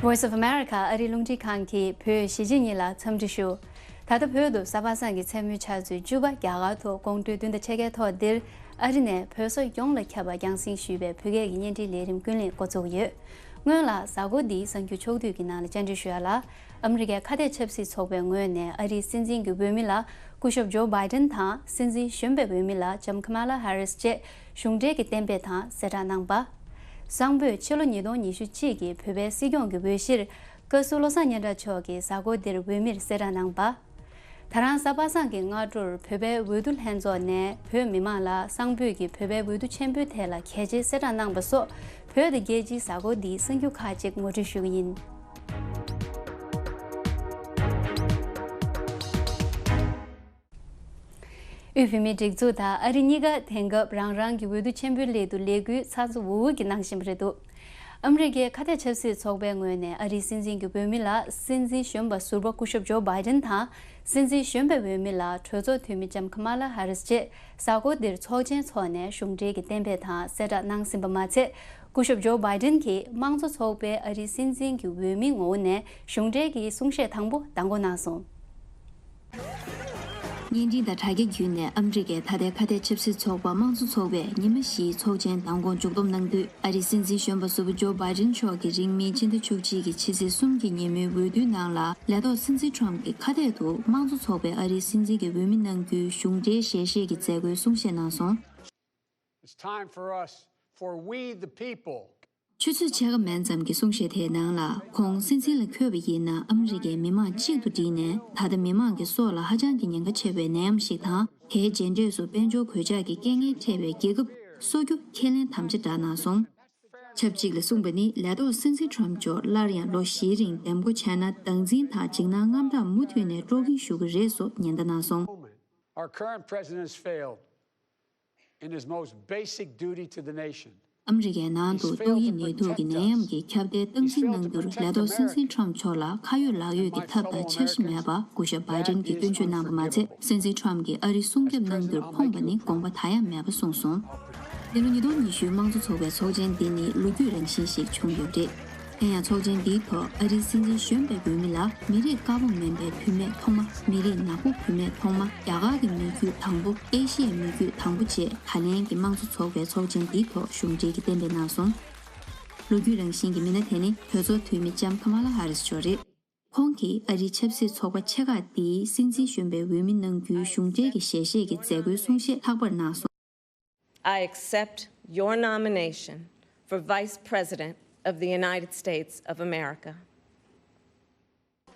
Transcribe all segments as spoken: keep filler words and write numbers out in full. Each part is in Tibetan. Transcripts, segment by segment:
Voice of America ཨ་རིའི་རླུང་འཕྲིན་ཁང་གིས་བོད་གཞིས་བྱེས་གཉིས་ལ་འཚམས་འདྲི་ཞུ། ད་ལྟ་བོད་དུ་གཟའ་པ་སངས་ཀྱི་མཚན་མོའི་ཆུ་ཚོད་བཅུ་པ། རྒྱ་གར་ཐོག་དགོང་དྲོའི་བདུན་དང་ཕྱེད་ཀའི་ཐོག་འདིར། ཨ་རི་ནས་བོད་སོག་ཡོངས་ལ་ཁྱབ་པ་རྒྱང་སྲིང་ཞུས་པའི་བོད་སྐད་ཀྱི་བརྙན་འཕྲིན་ལས་རིམ་ཀུན་གླེང་འགོ་འཛུགས་ཡོད། སྔོན་ལ་གཟའ་འཁོར་འདིའི་གསར་འགྱུར་ཕྱོགས་བསྡུས་ཀྱི་ནང་ལ་བཅར་འདྲི་ཞུ་ཡ་ལ། ཨ་མི་རི་ཀའི་ཁ་གཏད་ཆབ་སྲིད་ཚོགས་པའི་ངོས་ནས་ཨ་རིའི་སྲིད་འཛིན་གྱི་འོས་མི་ལ་སྐུ་ཞབས་ཇོ་བྷའི་ཌེན་དང་། སྲིད་འཛིན་གཞོན་པའི་འོས་མི་ལ་ལྕམ་ཁ་མ་ལ་ཧ་རིས་བཅས་གཞུང་འབྲེལ་གྱི་གཏན་འབེབས་དང་གསལ་བསྒྲགས་གནང་པ། གསང་ཕོད་ཕྱི་ལོ་ཉིས་སྟོང་ཉི་ཤུ་གཅིག་གི་བོད་པའི་སྲིད་སྐྱོང་གི་འོས་གཞིར། བཀའ་ཟུར་བློ་བཟང་སྙན་གྲགས་མཆོག་གིས་གཟའ་འཁོར་འདིར་འོས་མིར་གསལ་བསྒྲགས་གནང་པ། ད་རང་གཟའ་པ་སངས་ཀྱི་སྔ་དྲོར་བོད་པའི་འོས་བསྡུ་ལྷན་ཚོགས་ནས་བོད་མི་མང་ལ་གསང་ཕོད་ཀྱི་བོད་པའི་འོས་བསྡུ་ཆེན་པོའི་ཐད་ལ་གལ་ཆེའི་གསལ་བསྒྲགས་གནང་པ་སོགས། བོད་དང་རྒྱལ་སྤྱིའི་གཟའ་འཁོར་འདིའི་གསར་འགྱུར་ཁག་ཅིག་ངོ་སྤྲོད་ཞུ་གི་ཡིན། དབུས་བོད་མིའི་སྒྲིག་འཛུགས་དང་ཨ་རི་གཉིས་ཀ་དེང་སྐབས་རང་རང་གི་འོས་བསྡུ་ཆེན་པོའི་སླད་དུ་ལས་འགུལ་ཚགས་ཚུད་འུར་འུར་གྱིས་གནང་བཞིན་པ་རེད་འདུག་ཨ་མི་རི་ཀའི་ཁ་གཏད་ཆབ་སྲིད་ཚོགས་པའི་ངོས་ནས་ཨ་རིའི་སྲིད་འཛིན་གྱི་འོས་མི་ལ་སྲིད་འཛིན་གཞོན་པ་ཟུར་པ་སྐུ་ཞབས་ཇོ་བྷའི་ཌེན་དང་། སྲིད་འཛིན་གཞོན་པའི་འོས་མི་ལ་གྲོས་ཚོགས་འཐུས་མི་ལྕམ་ཁ་མ་ལ་ཧ་རིས་བཅས་གཟའ་འཁོར་འདིར་ཚོགས་ཆེན་འཚོགས་ནས་གཞུང་འབྲེལ་གྱི་གཏན་འབེབས་དང་གསལ་བསྒྲགས་གནང་ཟིན་པ་མ་ཚད། སྐུ་ཞབས་ཇོ་བྷའི་ཌེན་གྱིས་དམངས་གཙོ་ཚོགས་པའི་ཨ་རིའི་སྲིད་འཛིན་གྱི་འོས་མི་ངོ་བོ་ནས་གཞུང་འབྲེལ་གྱི་གསུང་བཤད་དང་པོ་གནང་གནང་སོང་། བརྙན་འཕྲིན་དང་དྲ་རྒྱ་བརྒྱུད་ནས་ཨ་མི་རི་ཀའི་ད་ལྟའི་ཁ་གཏད་ཆབ་སྲིད་ཚོགས་པ་དམངས་གཙོ་ཚོགས་པས་ཉི་མ་བཞིའི་ཚོགས་ཆེན་མདང་དགོང་མཇུག་བསྡོམས་གནང་དུས། ཨ་རིའི་སྲིད་འཛིན་གཞོན་པ་ཟུར་པ་ཇོ་བྷའི་ཌེན་མཆོག་གིས་རིང་མིན་ཕྱི་ཟླ་བཅུ་གཅིག་གི་ཕྱི་ཚེས་གསུམ་གྱི་ཉིན་མོའི་འོས་བསྡུའི་ནང་ལ་ལས་ཐོག་སྲིད་འཛིན་ཊརམ་གྱི་ཁ་གཏད་དུ་དམངས་གཙོ་ཚོགས་པའི་ཨ་རིའི་སྲིད་འཛིན་གྱི་འོས་མི་གནང་རྒྱུའི་གཞུང་འབྲེལ་ཞལ་བཞེས་ཀྱི་མཛད་སྒོའི་གསུང་བཤད་གནང་སོང་། It's time for us, for we the people. ཆུ་ཚོད་ཕྱེད་ཀ་མན་ཙམ་གྱི་གསུང་བཤད་དེའི་ནང་ལ། ཁོང་སྲིད་འཛིན་ལ་འཁོད་པ་ཡིན་ན་ཨ་མི་རི་ཀའི་མི་མང་གཅིག་ཏུ་བསྒྲིལ་ནས། ད་ལྟ་མི་མང་གི་སྲོག་ལ་ཧ་ཅང་གི་ཉེན་ཁ་ཆེ་བའི་ནད་ཡམས་ཤིག་དང་། དེའི་རྗེས་འབྲས་སུ་དཔལ་འབྱོར་གོད་ཆག་གི་རྐྱེན་ངན་འཕྲད་པའི་རྒྱལ་ཁབ་གསོ་རྒྱུ་ཁས་ལེན་དམ་བཅའ་བསྒྲགས་གནང་སོང་། ཆབས་ཅིག་ལ་གསུངས་པ་ནི། ལས་ཐོག་སྲིད་འཛིན་ཊརམ་མཆོག་སླར་ཡང་ལོ་བཞིའི་རིང་འདེམས་བསྐོ་བྱས་ན། བདག་འཛིན་དང་འཇིགས་སྣང་དངངས་སྐྲག་མུ་མཐུད་ནས་དཀྲོག་གིན་བཞུགས་ཀྱི་རེད་སོགས་ཉེན་བརྡ་གནང་སོང་། Our current president has failed in his most basic duty to the nation. ཨ་མི་རི་ཀའི་ནང་དུ་ཏོག་དབྱིབས་ནད་དུག་གི་ནད་ཡམས་ཀྱི་ཁྱབ་གདལ་སྟངས་འཛིན་གནང་རྒྱུར་ལས་ཐོག་སྲིད་འཛིན་ཊརམ་མཆོག་ལ་ཁ་ཡོད་ལག་ཡོད་ཀྱི་ཐབས་དང་འཆར་གཞི་མེད་པ་སྐུ་ཞབས་བྷའི་ཌེན་གྱིས་སྐྱོན་བརྗོད་གནང་པ་མ་ཚད། སྲིད་འཛིན་ཊརམ་གྱིས་ཨ་རི་སྲུང་སྐྱོབ་གནང་རྒྱུར་ཕོངས་པ་ནི་དགོངས་པ་ད་ཡང་མེད་པ་གསུངས་སོང་། འདི་ལོ་ཉིས་སྟོང་ཉི་ཤུའི་དམངས་གཙོ་ཚོགས་པའི་ཚོགས་ཆེན་འདི་ནི་ལོ་རྒྱུས་རང་བཞིན་ཞིག་བྱུང་ཡོད་པ་རེད། དེ་ཡང་ཚོགས་ཆེན་འདིའི་ཐོག་ཨ་རིའི་སྲིད་འཛིན་གཞོན་པའི་འོས་མི་ལ་མི་རིགས་དཀར་པོ་མིན་པའི་བུད་མེད་ཐོག་མ། མི་རིགས་ནག་པོ་བུད་མེད་ཐོག་མ། རྒྱ་གར་གྱི་མི་རྒྱུད་དང་པོ། ཨེ་ཤི་ཡའི་མི་རྒྱུད་དང་པོ་བཅས་ད་ལན་གྱི་དམངས་གཙོ་ཚོགས་པའི་ཚོགས་ཆེན་འདིའི་ཐོག་གཞུང་འབྲེལ་གྱི་གཏན་འབེབས་གནང་སོང་། ལོ་རྒྱུས་རང་བཞིན་གྱི་མི་སྣ་དེ་ནི་གྲོས་ཚོགས་འཐུས་མི་ལྕམ་ཁ་མ་ལ་ཧ་རིས་མཆོག་རེད། ཁོང་གིས་ཨ་རིའི་ཆབ་སྲིད་ཚོགས་པ་ཆེ་ཁག་འདིའི་སྲིད་འཛིན་གཞོན་པའི་འོས་མི་གནང་རྒྱུའི་གཞུང་འབྲེལ་གྱི་ཞལ་བཞེས་ཀྱི་མཛད་སྒོའི་གསུང་བཤད་ལྷག་པར་གནང་སོང་། I accept your nomination for Vice President of the United States of America.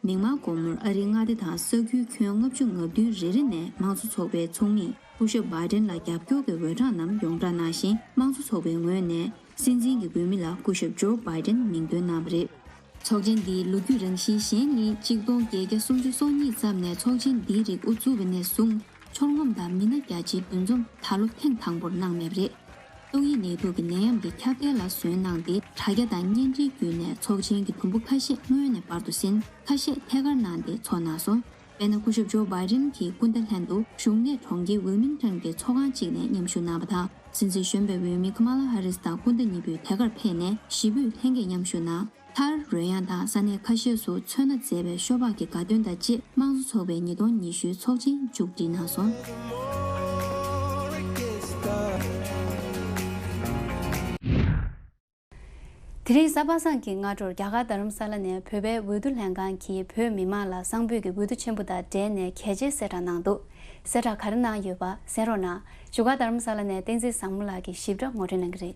མིག་དམར་དགོང་མོར་ཨ་རིའི་མངའ་སྡེ་དང་ས་ཁུལ་ཁྱོན་ལྔ་བཅུ་ང་བདུན་རེ་རེ་ནས་དམངས་གཙོ་ཚོགས་པའི་ཚོགས་མིས་སྐུ་ཞབས་བྷའི་ཌེན་ལ་རྒྱབ་སྐྱོར་གྱི་འོས་གྲངས་རྣམས་ཡོངས་བསྒྲགས་གནང་ཞིང་། དམངས་གཙོ་ཚོགས་པའི་ངོས་ནས་སྲིད་འཛིན་གྱི་འོས་མི་ལ་སྐུ་ཞབས་ཇོ་བྷའི་ཌེན་མིང་འདོན་གནང་བ་རེད། ཚོགས་ཆེན་འདིའི་ལོ་རྒྱུས་རང་བཞིན་གཞན་ནི། ཆིག་སྟོང་བརྒྱད་བརྒྱ་སུམ་ཅུ་སོ་གཉིས་ཙམ་ནས་ཚོགས་ཆེན་འདིའི་རིགས་དབུ་བཙུགས་པ་ནས་བཟུང་། ཕྱོགས་ངོམ་དང་མི་སྣ་རྒྱ་ཆེའི་འདུ་འཛོམས་ད་ལོ་ཐེངས་དང་པོར་གནང་མེད་པ་རེད། ཏོག་དབྱིབས་ནད་དུག་གི་ནད་ཡམས་ཀྱི་ཁྱབ་གདལ་ལ་ཟོན་གནང་སྟེ། དྲ་རྒྱ་དང་བརྙན་འཕྲིན་བརྒྱུད་ནས་ཚོགས་ཆེན་གྱི་དུམ་བུ་ཁ་ཤས་སྔོན་ནས་པར་དུ་ཟིན། ཁ་ཤས་ཐད་ཀར་གནང་སྟེ་ཚོགས་གནང་སོང་། དཔེར་ན། སྐུ་ཞབས་ཇོ་བྷའི་ཌེན་གྱིས་སྐུ་ཟླ་ལྷན་དུ་བཞུགས་གནས་གྲོང་ཁྱེར་ཝི་མིང་ཊོན་གྱི་ཚོགས་ཁང་གཅིག་ནས་མཉམ་ཞུགས་གནང་བ་དང་། སྲིད་འཛིན་གཞོན་པའི་འོས་མི་ཁ་མ་ལ་ཧ་རིས་དང་སྐུ་ཟླ་གཉིས་པོས་ཐད་ཀར་ཕེབས་ནས་ཞི་བོས་ལྷན་རྒྱས་མཉམ་ཞུགས་གནང་། མཐར། རོལ་དབྱངས་དང་ས་གནས་ཁ་ཤས་སུ་ཚོན་སྣ་མཛེས་པའི་ཤོ་སྦག་གི་དགའ་སྟོན་དང་བཅས། དམངས་གཙོ་ཚོགས་པའི་ཉིས་སྟོང་ཉི་ཤུའི་ཚོགས་ཆེན་མཇུག་སྒྲིལ་གནང་སོང་། དེ་རིང་གཟའ་པ་སངས་ཀྱི་སྔ་དྲོར་རྒྱ་གར་རྡ་རམ་ས་ལ་ནས་བོད་པའི་འོས་བསྡུ་ལྷན་ཁང་གིས་བོད་མི་མང་ལ་གསང་ཕོད་ཀྱི་འོས་བསྡུ་ཆེན་པོ་དང་འབྲེལ་ནས་གལ་ཆེའི་གསལ་བསྒྲགས་གནང་འདུག་གསལ་བསྒྲགས་ག་རེ་གནང་ཡོད་པ་གསན་རོགས་གནང་། བཞུགས་སྒར་རྡ་རམ་ས་ལ་ནས་བསྟན་འཛིན་བཟང་མོ་ལགས་ཀྱིས་ཞིབ་ཕྲ་ངོ་སྤྲོད་གནང་གི་རེད།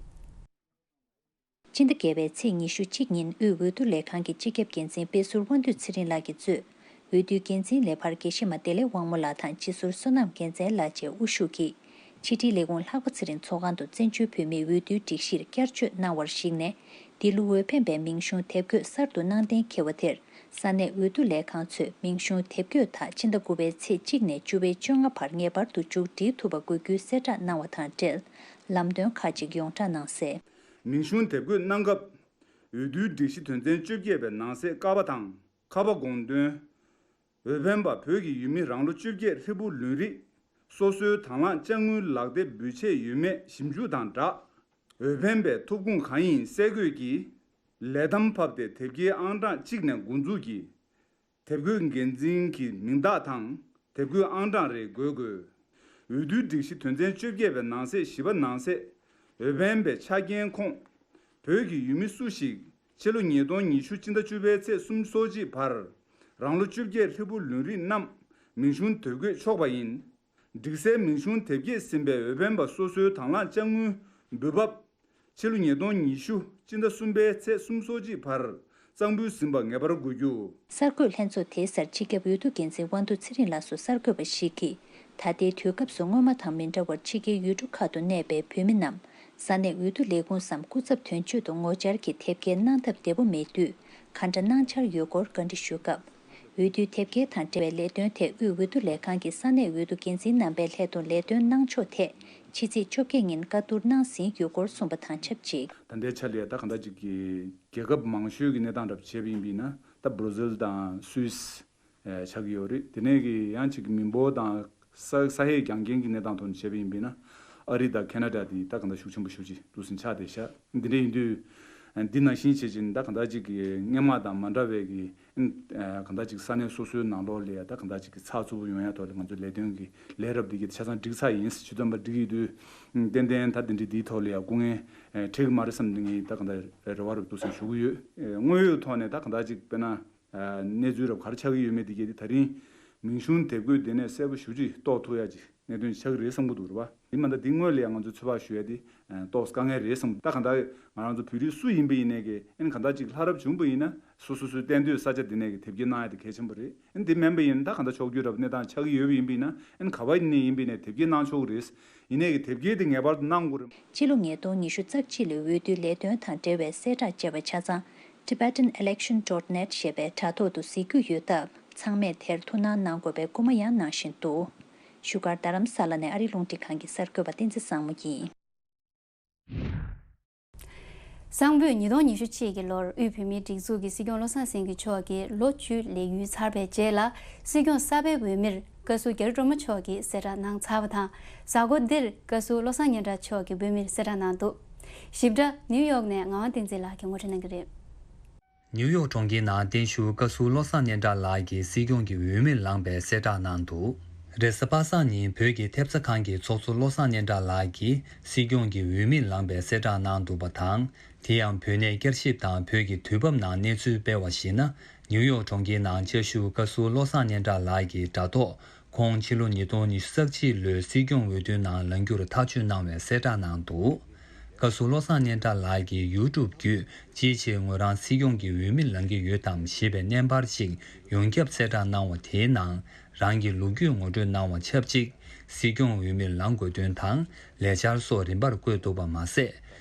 སྤྱི་ཟླ་བརྒྱད་པའི་ཚེས་ཉི་ཤུ་གཅིག་ཉིན་དབུས་འོས་བསྡུ་ལས་ཁང་གི་སྤྱི་ཁྱབ་འགན་འཛིན་དཔེ་ཟུར་དབང་འདུས་ཚེ་རིང་ལགས་ཀྱིས་གཙོས། འོས་བསྡུའི་འགན་འཛིན་ལས་འཕར་དགེ་བཤེས་མ་བདེ་ལེགས་དབང་མོ་ལགས་དང་སྤྱི་ཟུར་བསོད་ནམས་རྒྱལ་མཚན་ལགས་བཅས་དབུ་བཞུགས་ཀྱིས། ཕྱི་དྲིལ་ལས་ཁུངས་ལྷག་པ་ཚེ་རིང་ཚོགས་ཁང་དུ་བཙན་བྱོལ་བོད་མིའི་འོས་བསྡུའི་སྒྲིག་གཞིར་བསྐྱར་བཅོས་གནང་བར་གཞིགས་ནས། འདི་ལོ་འོས་འཕེན་པའི་མིང་གཞུང་དེབ་འགོད་གསར་དུ་གནང་གཏན་འཁེལ་བ་དེར། ས་གནས་འོས་བསྡུ་ལས་ཁང་ཚོས་མིང་གཞུང་དེབ་འགོད་དག་ཕྱི་ཟླ་དགུ་པའི་ཚེས་གཅིག་ནས་བཅུ་པའི་བཅོ་ལྔ་བར་ངེས་པར་དུ་མཇུག་སྒྲིལ་ཐུབ་པ་དགོས་རྒྱུའི་གསལ་བསྒྲགས་གནང་བ་དང་འབྲེལ། ལམ་སྟོན་ཁག་ཅིག་ཡོངས་བསྒྲགས་གནང་གསལ། མིང་གཞུང་དེབ་འགོད་གནང་སྐབས། འོས་བསྡུའི་སྒྲིག་གཞི་དོན་ཚན་བཅོ་བརྒྱད་པའི་ནང་གསེས་ཀ་པ་དང་ཁ་པ་དགོངས་དོན། འོས་འཕེན་པ་བོད་ཀྱི་ཡུལ་མི་རང་ལོ་བཅོ་བརྒྱད་ཧྲིལ་པོ་ལུས་རིགས་སོ་སོའི་དང་བླངས་དཔྱ་དངུལ་ལག་དེབ་འབུལ་ཆད་ཡོད་མེད་ཞིབ་འཇུག་དང་སྦྲགས། འོས་འཕེན་པའི་ཐོབ་ཁུངས་གང་ཡིན་གསལ་འགོད་ཀྱིས། ལས་དམ་ཕབ་སྟེ་དེབ་སྐྱེལ་ཨང་གྲངས་གཅིག་ནས་འགོ་འཛུགས་ཀྱིས། དེབ་འགོད་འགན་འཛིན་གྱི་མིང་རྟགས་དང་དེབ་འགོད་ཨང་གྲངས་རེ་འགོད་དགོས། འོས་བསྡུའི་སྒྲིག་གཞི་དོན་ཚན་བཅོ་བརྒྱད་པའི་ནང་གསེས་བཞི་པ་ནང་གསལ། འོས་འཕེན་པའི་ཆ་རྐྱེན་ཁོངས། བོད་ཀྱི་ཡུལ་མི་སུ་ཞིག་ཕྱི་ལོ་ཉིས་སྟོང་ཉི་ཤུ་སྤྱི་ཟླ་བཅུ་པའི་ཚེས་སོ་གཅིག་བར། རང་ལོ་བཅོ་བརྒྱད་ལྷག་པའི་ལུས་རིགས་རྣམས་མིང་གཞུང་དེབ་འགོད་ཆོག་པ་ཡིན། སྒྲིག་གསལ་མིང་གཞུང་དེབ་སྐྱེལ་ཟིན་པའི་འོས་འཕེན་པ་སོ་སོའི་དང་བླངས་དཔྱ་དངུལ་འབུལ་འབབ། ཕྱི་ལོ་ཉིས་སྟོང་ཉི་ཤུ་སྤྱི་ཟླ་གསུམ་པའི་ཚེས་སོ་གཅིག་བར་གཙང་ཕུད་ཟིན་པ་ངེས་པར་དགོས་རྒྱུ། གསར་འགོད་ལྷན་ཚོགས་དེའི་སར་སྤྱི་ཁྱབ་འོས་བསྡུ་འགན་འཛིན་དབང་འདུས་ཚེ་རིང་ལགས་སུ་གསར་འགོད་པ་ཞིག་གིས། ད་ལྟའི་དུས་སྐབས་སུ་སྔོན་མ་དང་མི་འདྲ་བར་ཕྱི་རྒྱལ་ཡུལ་གྲུ་ཁག་ཏུ་གནས་པའི་བོད་མི་རྣམས་ས་གནས་འོས་བསྡུ་ལས་ཁུངས་སམ་སྐུ་ཚབ་དོན་གཅོད་དུ་ངོ་བཅར་གྱིས་དེབ་སྐྱེལ་གནང་ཐབས་བདེ་པོ་མེད་དུས་ག་འདྲ་གནང་འཆར་ཡོད་སྐོར་བཀའ་འདྲི་ཞུས་སྐབས། འོས་བསྡུའི་དེབ་སྐྱེལ་དང་འབྲེལ་བའི་ལས་དོན་ཐད་དབུས་འོས་བསྡུ་ལས་ཁང་གི་ས་གནས་འོས་བསྡུ་འགན་འཛིན་རྣམ་པའི་ལྷན་ཐོག་ལས་དོན་གནང་ཕྱོགས་ཐད་ཕྱི་ཚེས་བཅོ་བརྒྱད་ཉིན་བཀའ་བསྡུར་གནང་ཟིན་ཡོད་སྐོར་གསུངས་པ་དང་ཆབས་ཅིག་ད་ལྟའི་ཆ་ལ་ད་གང་ལྟར་ཅིག་གི་རྒྱལ་ཁབ་མང་ཤོས་ཀྱི་གནས་སྟངས་འདྲ་བྱས་པ་ཡིན་པས་ན་ད་བྷར་ཛིལ་དང་སུད་སི་ཆགས་ཀྱི་ཡོད་རེད། དེ་ནས་ཀྱི་ཡང་ཅིག་མི་འབོར་དང་ས་ས་ཡས་རྒྱང་རྐྱེན་གྱི་གནས་སྟངས་ཐོག་ནས་བྱས་པ་ཡིན་པས་ན་ཨ་རི་དང་ཁེ་ན་ཌ་དེ་ད་གང་ལྟར་ཤུགས་ཆེན་པོ་ཞེ་པོ་ཅིག་འདུག་སེ་ཆགས་བསྡད་ཤག་འདི་འདྲ་ཡིན་དུས། འདི་ནང་བཞིན་བྱེད་ཅིང་ད་གང་ལྟར་ཅིག་གི་སྔོན་མ་དང་མ་འདྲ་བའི་གི་གང་ལྟར་ཅིག་ས་གནས་སོ་སོའི་ནང་ལོགས་ལ་ཡ་ད་གང་ལྟར་ཅིག་གི་ཚགས་ཚུད་པོ་ཡོང་ཡ་ཐོག་ལ་ང་ཚོའི་ལས་དོན་གི་ལས་རབ་འདི་གི་ཆ་ཚང་འགྲིག་ཚར་ཡིན། ཇི་ཙམ་པ་འགྲིག་ཡོད་དུས་ཏན་ཏན་ད་འདི་འདྲའི་འདིའི་ཐོག་ལ་ཡ་སྐུ་ངལ་འཕྲད་ཀྱི་མ་རེད་བསམ་ནས་ངས་ད་གང་ལྟར་རེ་བ་རབ་འདུག་སེ་ཞུ་གི་ཡོད། དངོས་ཡོད་ཐོག་ནས་ད་གང་ལྟར་ཅིག་དཔེར་ན། གནས་ཚུལ་རབ་ག་རེ་ཆགས་ཀྱི་ཡོད་མེད་དེ་གས་དེ་ད་རིང་མིང་གཞུང་དེབ་འགོད་དེ་ནས་གསལ་པོ་ཞེ་པོ་ཅིག་རྟོགས་ཐུབ་ཡ་ཅིག་གནད་དོན་ཆགས་ཀྱི་རེད་བསམ་གྱི་འདུག་རེད་པ། དེ་མ་ད་དེ་སྔོན་ལ་ཡང་ང་ཚོས་ཚོད་དཔག་ཞུ་ཡ་དེ་ཏོག་ཙམ་དཀའ་ངལ་རེད་བསམ། ད་གང་ལྟར་ང་རང་ཚོ་བོད་རིགས་སུ་ཡིན་པ་ཡིན་ནའི་གི་ཨ་ནི་གང་ལྟར་ཅིག་ལྷ་རབ་བྱུང་པ་ཡིན་ན་སོ་སོ་སོའི་གཏན་སྡོད་ས་ཆ་དེ་ནས་གི་དེབ་སྐྱེལ་གནང་ཡ་དེ་གལ་ཆེན་པོ་རེད། ཨ་ནི་དེ་མིན་པ་ཡིན་ན་ད་གང་ལྟར་ཕྱོགས་བསྒྱུར་རབ་གནས་སྟངས་ཆགས་ཀྱི་ཡོད་པ་ཡིན་པ་ཡིན་ན་ཨ་ནི་ག་བ་ཡིན་ནའི་ཡིན་པ་ཡིན་ནའི་དེབ་སྐྱེལ་གནང་ཆོག་གི་རེད། ཡིན་ནའི་གི་དེབ་སྐྱེལ་དེ་ངེས་པར་དུ་གནང་དགོས་རེད། ཕྱི་ལོ་ཉིས་སྟོང་ཉི་ཤུ་རྩ་གཅིག་ལོའི་འོས་བསྡུའི་ལས་དོན་དང་འབྲེལ་བའི་གསལ་བསྒྲགས་བཅས་པ་ཆ་ཚང་Tibetan Election dot net ཞེས་པའི་དྲ་ཐོག་ཏུ་གཟིགས་རྒྱུ་ཡོད་སྟབས་ཚང་མས་དེར་ཐུགས་སྣང་གནང་དགོས་པའི་སྐུལ་མ་ཡང་གནང་བཞིན་འདུག་བཞུགས་སྒར་རྡ་རམ་ས་ལ་ནས་ཨ་རིའི་རླུང་འཕྲིན་ཁང་གི་གསར་འགོད་པ་བསྟན་འཛིན་བཟང་མོ་ཡིན། སང་ཕོད་ཉིས་སྟོང་ཉི་ཤུ་གཅིག་གི་ལོར་དབུས་བོད་མིའི་སྒྲིག་འཛུགས་ཀྱི་སྲིད་སྐྱོང་བློ་བཟང་སེང་གེ་མཆོག་གིས་ལོ་བཅུ་ལས་ཡུན་ཚར་བའི་རྗེས་ལ་སྲིད་སྐྱོང་གསར་པའི་འོས་མིར་བཀའ་ཟུར་རྒྱ་རི་སྒྲོལ་མ་མཆོག་གིས་གསལ་བསྒྲགས་གནང་ཚར་བ་དང་། གཟའ་འཁོར་འདིར་བཀའ་ཟུར་བློ་བཟང་སྙན་གྲགས་མཆོག་གི་འོས་མིར་གསལ་བསྒྲགས་གནང་འདུག་ཞིབ་ཕྲ་ནིའུ་ཡོག་ནས་ངག་དབང་བསྟན་འཛིན་ལགས་ཀྱིས་ངོ་སྤྲོད་གནང་གི་རེད། ནིའུ་ཡོག་གྲོང་ཁྱེར་ནང་བརྟན་བཞུགས་བཀའ་ཟུར་བློ་བཟང་སྙན་གྲགས་ལགས་ཀྱིས་སྲིད་སྐྱོང་གི་འོས་མིར་ལངས་པའི་གསལ་བསྒྲགས་གནང་འདུག་རེས་གཟའ་པ་སངས་ཉིན་བོད་ཀྱི་ཐེབས་རྩ་ཁང་གི་ཚོགས་གཙོ་བློ་བཟང་སྙན་གྲགས་ལགས་ཀྱིས་སྲིད་སྐྱོང་གི་འོས་མིར་ལངས་པའི་གསལ་བསྒྲགས་གནང་འདུག་པ་དང་། དེ་ཡང་བོད་གནས་བསྐྱར་ཞིབ་དང་བོད་ཀྱི་དུས་བབ་ནང་གནས་ཚུལ་སྤེལ་བར་གཞིགས་ན། ནིའུ་ཡོག་གྲོང་ཁྱེར་ནང་བཅའ་བཞུགས་བཀའ་ཟུར་བློ་བཟང་སྙན་གྲགས་ལགས་ཀྱི་དྲ་ཐོག་ཁོང་ཕྱི་ལོ་ཉིས་སྟོང་ཉི་ཤུ་རྩ་གཅིག་ལོའི་སྲིད་སྐྱོང་འོས་བསྡུའི་ནང་ལངས་རྒྱུར་ཐག་གཅོད་གནང་བའི་གསལ་བསྒྲགས་གནང་འདུག་བཀའ་ཟུར་བློ་བཟང་སྙན་གྲགས་ལགས་ཀྱིས་ཡུ་ཊུབ་བརྒྱུད་ཅིའི་ཕྱིར་ངོས་རང་སྲིད་སྐྱོང་གི་འོས་མིར་ལངས་ཀྱི་ཡོད་དམ་ཞེས་པའི་བརྙན་པར་ཅིག་ཡོངས་ཁྱབ་གསལ་བསྒྲགས་གནང་བ་དེའི་ནང་། རང་གི་ལོ་རྒྱུས་ངོ་སྤྲོད་གནང་བ་ཆབས་ཅིག་སྲིད་སྐྱོང་འོས་མིར་ལངས་དགོས་དོན་དང་ལས་འཆར་སོགས་རིམ་པར་བཀོད་འདུག་པ་མ་ཟད།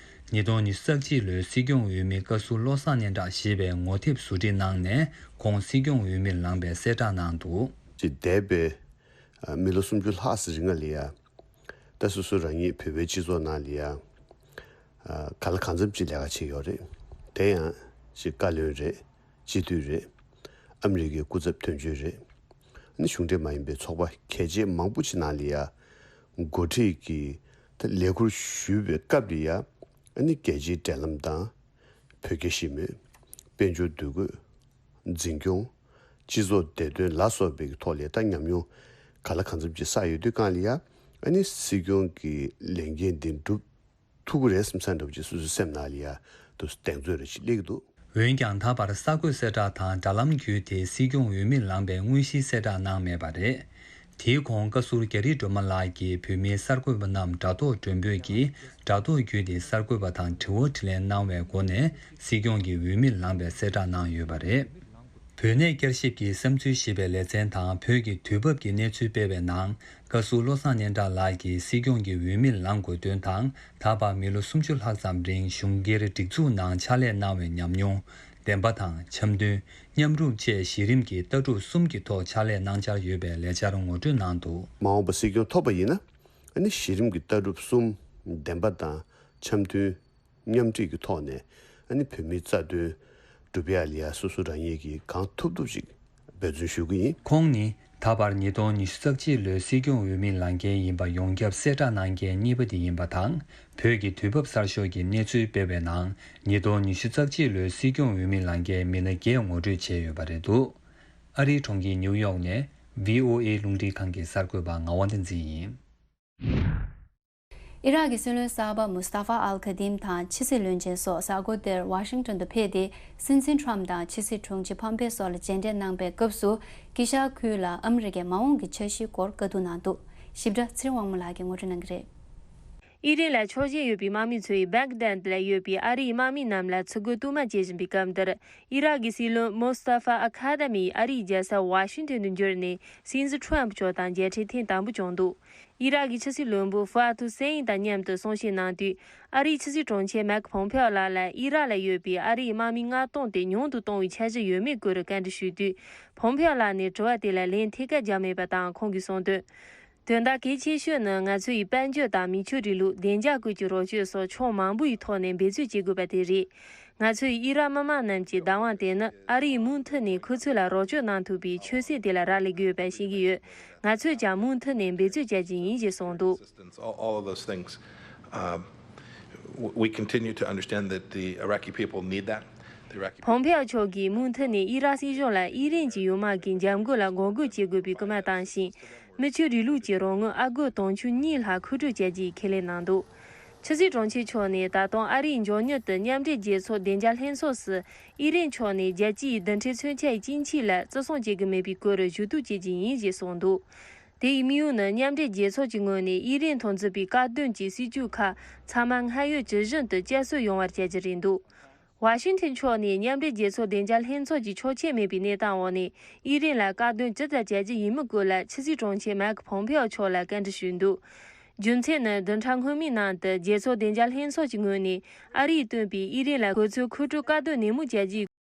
ཉིས་སྟོང་ཉི་ཤུ་རྩ་གཅིག་ལོའི་སྲིད་སྐྱོང་འོས་མི་བཀའ་ཟུར་བློ་བཟང་སྙན་གྲགས་ཞེས་པའི་ངོ་དེབ་ཟུར་བྲིས་གནང་ནས་ཁོང་སྲིད་སྐྱོང་འོས་མིར་ལངས་པའི་གསལ་བསྒྲགས་གནང་འདུག་ཅེས་འདས་པའི་མི་ལོ་སུམ་ཅུ་ལྷག་ཙམ་རིང་ལ་ཡ། ད་སོ་སོ་རང་ཉིད་བོད་པའི་སྤྱི་ཚོགས་ནང་ལ་ཡ། ག་ལ་གང་འཚམ་ཅིག་ལས་ཀ་བྱས་ཡོད་རེད། དེ་ཡང་ཅིག་བཀའ་བློན་རེད། སྤྱི་འཐུས་རེད། ཨ་མི་རི་ཀའི་སྐུ་ཚབ་དོན་གཅོད་རེད། ཨ་ནི་གཞུང་འབྲེལ་མ་ཡིན་པའི་ཚོགས་པ་གལ་ཆེ་མང་པོ་ཅིག་ནང་ལ་ཡ། འགོ་ཁྲིད་ཀྱི་ད་ལས་ཁུར་ཞུས་པའི་སྐབས་ལ་ཡ། ཨ་ནི་རྒྱལ་སྤྱིའི་འབྲེལ་ལམ་དང་། བོད་རྒྱ་ཞི་མོལ། དཔལ་འབྱོར་འདུ་འགོད། འཛིན་སྐྱོང་། སྤྱི་ཚོགས་བདེ་དོན་ལ་སོགས་པའི་ཐོག་ལ་ད་ཉམས་མྱོང་ག་ལ་གང་འཚམ་ཅིག་བསགས་ཡོད་དུས་སྒང་ལ་ཡ། ཨ་ནི་སྲིད་སྐྱོང་གི་ལས་འགན་འདི་འགྲུབ་ཐུབ་ཀྱི་རེད་བསམ་ས་འདྲ་པོ་ཅིག་སོ་སོའི་སེམས་ནང་ལ་ཡ་དུ་གདེང་ཚོད་རེ་ཞིག་སླེབས་ཀྱི་འདུག་འོན་ཀྱང་ད་བར་གསར་འགོད་གསལ་བསྒྲགས་དང་དྲ་ལམ་བརྒྱུད་དེ་སྲིད་སྐྱོང་འོས་མིར་ལངས་པའི་དངོས་གཞིའི་གསལ་བསྒྲགས་གནང་མེད་པ་རེད། དེའི་གོང་བཀའ་ཟུར་རྒྱ་རི་སྒྲོལ་མ་ལགས་ཀྱིས་བོད་མིའི་གསར་འགོད་པ་རྣམས་དྲ་ཐོག་མགྲོན་འབོད་ཀྱིས་དྲ་ཐོག་བརྒྱུད་དེ་གསར་འགོད་པ་དང་དྲི་བ་དྲིས་ལན་གནང་བའི་སྒོ་ནས་སྲིད་སྐྱོང་གི་འོས་མིར་ལངས་པའི་གསལ་བསྒྲགས་གནང་ཡོད་པ་རེད། བོད་གནས་བསྐྱར་ཞིབ་ཀྱི་བསམ་ཚུལ་ཞེས་པའི་ལེ་ཚན་དང་བོད་ཀྱི་དུས་བབ་ཀྱི་གནས་ཚུལ་སྤེལ་བའི་ནང་། བཀའ་ཟུར་བློ་བཟང་སྙན་གྲགས་ལགས་ཀྱིས་སྲིད་སྐྱོང་གི་འོས་མིར་ལངས་དགོས་དོན་དང་། ད་བར་མི་ལོ་སུམ་ཅུ་ལྷག་ཙམ་རིང་གཞུང་སྒེར་སྒྲིག་འཛུགས་ནང་ཕྱག་ལས་གནང་བའི་ཉམས་མྱོང་། བདེན་པ་དང་འཆམ་མཐུན། མཉམ་རུབ་བཅས་གཞི་རིམ་གྱི་ལྟ་གྲུབ་གསུམ་གྱི་ཐོག་ཕྱག་ལས་གནང་འཆར་ཡོད་པའི་ལས་འཆར་ངོ་སྤྲོད་གནང་འདུག་མ་འོངས་པ་སྲིད་སྐྱོང་ཐོབ་པ་ཡིན་ན། ཨ་ནི་གཞི་རིམ་གྱི་ལྟ་གྲུབ་གསུམ། བདེན་པ་དང་འཆམ་མཐུན། མཉམ་འཁྲིད་ཀྱི་ཐོག་ནས་ཨ་ནི་བོད་མིའི་རྩ་དོན་སྒྲུབ་ཡ་ལ་ཡ་སོ་སོ་རང་ཉིད་ཀྱིས་གང་ཐུབ་ཐུབ་ཅིག་འབད་བརྩོན་ཞུ་གི་ཡིན། ཁོང་ནི་ ད་བར་ཉིས་སྟོང་ཉི་ཤུ་རྩ་གཅིག་ལོའི་སྲིད་སྐྱོང་འོས་མི་ལངས་མཁན་ཡིན་པ་ཡོངས་ཁྱབ་གསལ་བསྒྲགས་གནང་མཁན་གཉིས་པ་དེ་ཡིན་པ་དང་། བོད་ཀྱི་དུས་བབ་གསར་ཤོས་ཀྱི་གནས་ཚུལ་སྤེལ་བའི་ནང་། ཉིས་སྟོང་ཉི་ཤུ་རྩ་གཅིག་ལོའི་སྲིད་སྐྱོང་འོས་མི་ལངས་མཁན་མི་སྣ་བརྒྱད་ངོ་སྤྲོད་བྱས་ཡོད་པ་རེད་འདུག་ཨ་རིའི་གྲོང་ཁྱེར་ནིའུ་ཡོག་ནས་བྷི་ཨོ་ཨེ་རླུང་འཕྲིན་ཁང་གི་གསར་འགོད་པ་ངག་དབང་བསྟན་འཛིན་ཡིན། ཨི་རག་གི་སྲིད་བློན་གསར་པ་མུ་སྟ་ཧྥ་ཨལ་ཁ་དིམ་དང་ཕྱི་སྲིད་བློན་ཆེན་སོགས་གཟའ་འཁོར་འདིར་ཝ་ཤིང་ཏོན་དུ་ཕེབས་ཏེ། སྲིད་འཛིན་ཁྲོམ་དང་ཕྱི་སྲིད་དྲུང་ཆེ་ཕོམ་པེ་སོགས་ལ་མཇལ་འཕྲད་གནང་པའི་སྐབས་སུ། དཀྱིལ་ཤར་ཁུལ་ལ་ཨ་མི་རི་ཀའི་མ་འོངས་ཀྱི་འཆར་གཞིའི་སྐོར་བཀའ་བསྡུར་གནང་འདུག་ཞིབ་ཕྲ་ཚེ་རིང་དབང་མོ་ལགས་ཀྱིས་ངོ་སྤྲོད་གནང་གི་རེད། ཨི་རན་ལ་ཕྱོགས་ཞེན་ཡོད་པའི་དམག་མི་ཚོས་སྦག་དཱད་ལ་ཡོད་པའི་ཨ་རིའི་དམག་མི་རྣམས་ལ་ཚུར་རྒོལ་གཏོར་མ་བྱེད་བཞིན་པའི་སྐབས་འདིར། ཨི་རག་གི་སྲིད་བློན་མོ་སྟ་ཧྥ་ཨ་ཁ་དམིས་ཨ་རིའི་རྒྱལ་ས་ཝ་ཤིང་ཏོན་དུ་འབྱོར་ནས། སྲིད་འཛིན་ཁྲོམ་མཆོག་དང་མཇལ་འཕྲད་ཐེངས་དང་པོ་བྱུང་འདུག་ཨི་རག་གི་ཕྱི་སྲིད་བློན་པོ་ཧྥ་ཨ་ཐུ་སེན་དང་མཉམ་དུ་གསུང་བཤད་གནང་དུས། ཨ་རིའི་ཕྱི་སྲིད་དྲུང་ཆེ་མེག་ཕོམ་ཕེའོ་ལགས་ལ་ཨི་རག་ལ་ཡོད་པའི་ཨ་རིའི་དམག་མི་མངགས་གཏོང་དེ་ཉུང་དུ་གཏོང་བའི་འཆར་གཞི་ཡོད་མེད་སྐོར་བཀའ་འདྲི་ཞུས་དུས། ཕོམ་ཕེའོ་ལགས་ནས་དྲི་བ་དེ་ལ་ལན་ཐད་ཀར་བརྒྱབ་མེད་པ་དང་། ཁོང་གིས་གསུངས་དོན། དོན་དག་གལ་ཆེ་ཤོས་ནི། ང་ཚོ་ཡིས་དཔལ་འབྱོར་དང་མི་ཆོས་རིང་ལུགས། བདེ་འཇགས་སྐོར་གྱི་རོགས་སྐྱོར་སོགས་ཕྱོགས་མང་པོ་ཡི་ཐོག་ནས་འབད་རྩོལ་བྱེད་དགོས་པ་དེ་རེད། ང་ཚོས་ཨི་རག་མི་དམངས་རྣམས་ཀྱི་བདག་དབང་དེ་ནི། ཨ་རིས་མུ་མཐུད་ནས་ཁོ་ཚོ་ལ་རོགས་སྐྱོར་གནང་ཐུབ་པའི་ཆོད་སེམས་དེ་ལ་རག་ལས་དགོས་པ་ཤེས་ཀྱི་ཡོད། ང་ཚོས་ཀྱང་མུ་མཐུད་ནས་འབད་རྩོལ་བྱ་རྒྱུ་ཡིན་ཞེས་གསུངས་འདུག Assistance, all, all of those things. Um, w- we continue to understand that the Iraqi people need that. The Iraqi ཕོམ་ཕེའོ་མཆོག་གིས་མུ་མཐུད་ནས་ཨི་རག་སྲིད་གཞུང་ལ་ཨི་རན་གྱི་ཡུལ་དམག་གི་འཇབ་རྒོལ་ལ་འགོག་རྒོལ་བྱེད་དགོས་པའི་སྐུལ་མ་བཏང་ཞིང་། མི་ཆོས་རིང་ལུགས་ཀྱི་རོགས་དངུལ་ཨ་སྒོར་དུང་ཕྱུར་གཉིས་ལྷག་མཁོ་སྤྲོད་བྱ་རྒྱུའི་ཁས་ལེན་གནང་འདུག་ཕྱི་སྲིད་དྲུང་ཆེ་མཆོག་ནས་ད་དུང་ཨ་རིས་མགྱོགས་མྱུར་དུ་མཉམ་འབྲེལ་རྒྱལ་ཚོགས་བདེ་འཇགས་ལྷན་ཚོགས་སུ་ཨི་རན་ཕྱོགས་ནས་རྒྱལ་སྤྱིའི་རྡུལ་ཕྲན་མཚོན་ཆའི་དཀྱིལ་ཆས་ལ་བརྩི་སྲུང་བྱེད་ཀྱི་མེད་པའི་སྐོར་ཞུ་གཏུག་བྱེད་ཀྱི་ཡིན་ཞེས་གསུངས་འདུག་དེའི་དམིགས་ཡུལ་ནི། མཉམ་འབྲེལ་རྒྱལ་ཚོགས་ཀྱི་ངོས་ནས་ཨི་རན་དང་མཛད་པའི་བཀག་སྡོམ་གྱི་སྲིད་ཇུས་ཁག་ཚང་མ་སྔར་ཡོད་ཇི་བཞིན་དུ་བསྐྱར་གསོ་ཡོང་བར་བྱ་རྒྱུ་རེད་འདུག་ཝ་ཤིང་ཐན་ཕྱོགས་ནས་མཉམ་འབྲེལ་རྒྱལ་ཚོགས་བདེ་འཇགས་ལྷན་ཚོགས་ཀྱི་ཆོག་མཆན་མེད་པའི་གནས་སྟངས་འོག་ནས་ཨི་རན་ལ་བཀག་སྡོམ་ཇི་ལྟར་བྱ་རྒྱུ་ཡིན་མིན་སྐོར་ལ་ཕྱི་སྲིད་དྲུང་ཆེ་མེག་ཕོམ་ཕེའོ་མཆོག་ལ་བཀའ་འདྲི་ཞུས་འདུག་རྒྱུ་མཚན་ནི། བདུན་ཕྲག་སྔོན་མའི་ནང་དུ་རྒྱལ་ཚོགས་བདེ་འཇགས་ལྷན་ཚོགས་ཀྱི་ངོས་ནས་ཨ་རིས་བཏོན་པའི་ཨི་རན་ལ་གོ་མཚོན་མཁོ་སྤྲོད་བཀག་སྡོམ་ནན་མོ་བྱ་རྒྱུའི་